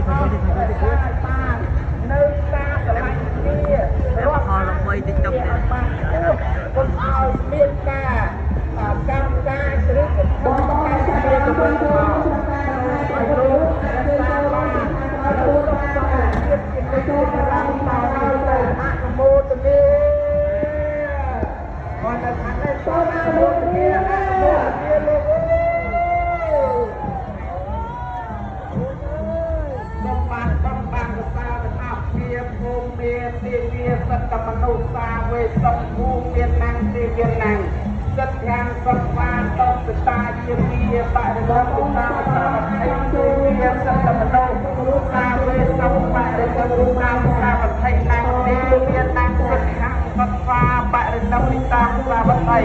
អង្គរក្សាឲ្យបាននៅការស្រឡាញ់គ្នារាប់ ផលល្បី TikTok នេះ បានខ្ពស់កុំឲ្យមានការកម្មការឬក៏បងការគ្នាទៅវិញទៅមកឲ្យលោករក្សាបាននៅសុខសន្តិភាពជាមួយជារាំតហើយទៅអនុមោទនាគាត់នៅខាងនេះសូមអនុមោទនាអនុមោទនាលោកអើយ សូមបានបំបានកសាលទាំងអស់គ្នាភូមិមានទេវាសត្វមនុស្សសាវេសំភូមិមានណាំងទេវាណាំងសិទ្ធខាងសង្វាតបតាជាមាបរិវត្តតាសាវថៃទេវាសត្វមនុស្សសាវេសំបរិវត្តតាសាវថៃណាំងទេវាណាំងសិទ្ធខាងសង្វាបរិណិតាសាវថៃ